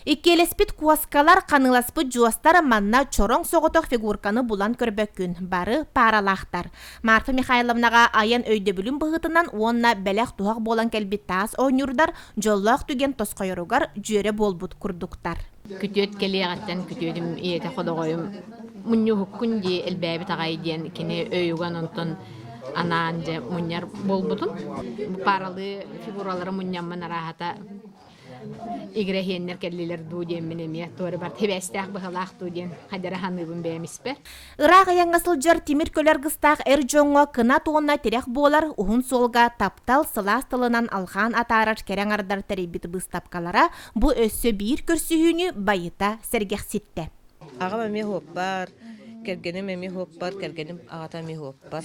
Иккиэлэспит куоскалар, ханыыласпыт дьуостар манна чороҥ соҕотох фигурканы булан көрбөккүн, бары пааралаахтар. Марфа Михайловнаҕа айан өйдөбүлүн быһыытынан уонна бэлэх-туһах буолан кэлбит таас оонньуурдар дьоллоох түгэн тосхойоругар дьүөрэ буолбут курдуктар. Күтүөт кэлиэҕиттэн күтүөтүм ийэтэ ходоҕойум мунньуһуккун дии элбээбит аҕай диэн кини өй уган онтон анаан дьэ мунньар буолбутум. Пааралыы фигуралары мунньаммын арааһата игирэһиэннэр кэллилэр дуу диэммин эмиэ туора бар тибээстээх быһалаах дуу диэн хадьара саныыбын бэйэм испэр. Ыраах айаҥҥа сылдьар тимир көлө аргыстаах эр дьоҥҥо кынат уонна тирэх буолар уһун суолга таптал сылаас тылынан алҕаан атаарар кэрэ аҥардар тэрийбит быыстапкалара бу өссө биир көрсүһүүнү байыта сэргэхситтэ. Аҕам эмиэ уоппар, кэргэним эмиэ уоппар, кэргэним аҕата эмиэ уоппар.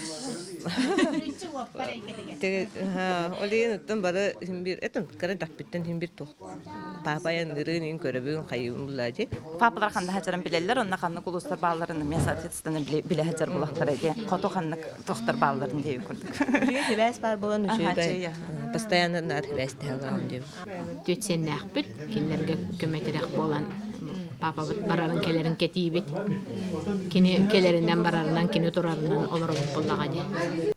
Ол иһин оттон бары син биир этим кыра эрдэхпиттэн син биир туох папа айанныырын иһин көрөбүн хайыыбын булла дии. Папалар ханна сылдьарын билэллэр, онно ханнык улуустар баалларын эмиэ соответственно билэ сылдьар булахтара дии. Хоту ханнык туохтар баалларын диэби курдук. Үчүгэй сибээс баар буолан үчүгэй. Постоянно наар сибээстэһэ олоробун диэбит. Түөрт сиэннээхпит, кинилэргэ көмө-тирэх буолан папабыт барарын кэлэрин кэтиибит. Кини кэлэринэн барарынан, кини турарынан олоробут буоллаҕа дии.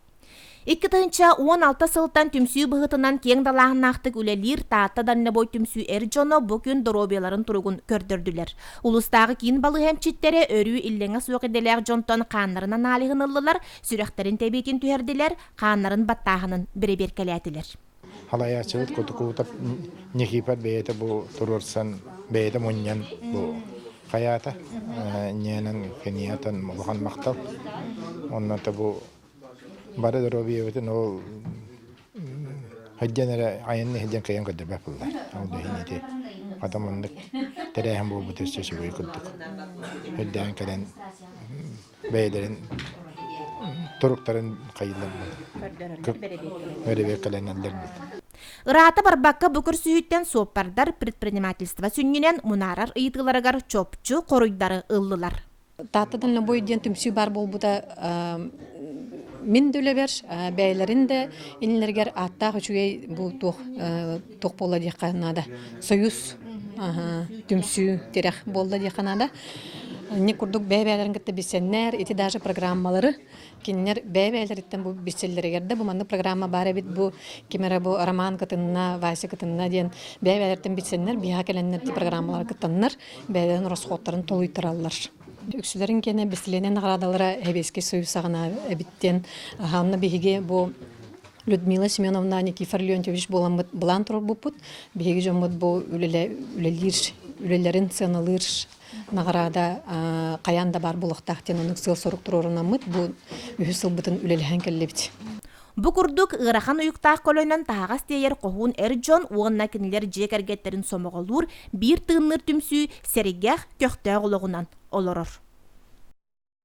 2016 сылтан түмсүү быһыытынан киэҥ далааһыннаахтык үлэлиир Таатта дальнобой түмсүү эр дьоно бу күн доруобуйаларын туругун көрдөрдүлэр. Улуустааҕы киин балыыһа эмчиттэрэ өрүү иллэҥэ суох идэлээх дьонтон хааннарын аналиһын ыллылар, сүрэхтэрин тэбиитин түһэрдилэр, хааннарын баттааһынын бэрэбиэркэлээтилэр. Халайааччыбыт Кутукуутап Никифор бэйэтэ бу туруорсан, бэйэтэ мунньан бу хайаата ньээнэн киниятан улахан махтал. Онно бу бары доруобуйабытын ол сылдьан эрэ айанны сылдьан кыайан көрдөрбөт буоллар. Ол да иһин ити хата маннык тэрээһин буолбут өссө үчүгэй курдук. Үрдээн кэлэн бэйэлэрин туруктарын хайыылар бэрэбиэркэлэнэллэр Ыраата барбакка бу көрсүһүүттэн суоппардар предпринимательство сүнньүнэн мунаарар ыйытыыларыгар чопчу хоруйдары ыллылар. Таатта дальнобой диэн түмсүү баар буолбута мин да үлэбэр бэйэлэрин да иннилэригэр ааттаах үчүгэй бу туох туох буолла диэххэ наада союз түмсүү тирэх буолла диэххэ наада Инник курдук бэйэ-бэйэлэрин кытта билсэннэр, ити даже программалары кинилэр бэйэ-бэйэлэриттэн бу билсэллэригэр да бу маннык программа баар эбит бу ким эрэ бу Роман кытынна, Вася кытынна диэн бэйэ-бэйэлэриттэн билсэннэр, биһиэхэ кэлэннэр ити программалары кыттаннар, бэйэлэрин расходтарын толуйтараллар. Үксүлэрин киэнэ бэстилиэнэй наҕараадалара Сэбиэскэй Союз саҕана эбит диэн аһаанна биһиги бу Людмила Семеновна Никифор Леонтьевич буоламмыт былаан туруорбуппут. Биһиги дьоммут бу үлэлиир үлэлэрин сыаналыыр наҕараада хайаан да баар буолуохтаах диэн оннук сыал-сорук туруорунаммыт бу үһүс сылбытын үлэлэһэн кэллибит. Бу курдук ыарахан уйуктаах көлөнөн таһаҕас тиэйэр хоһуун эр дьон уонна кинилэр дьиэ кэргэттэрин сомоҕолуур биир тыынныыр түмсүү сэргэх, көхтөөх олоҕунан олорор.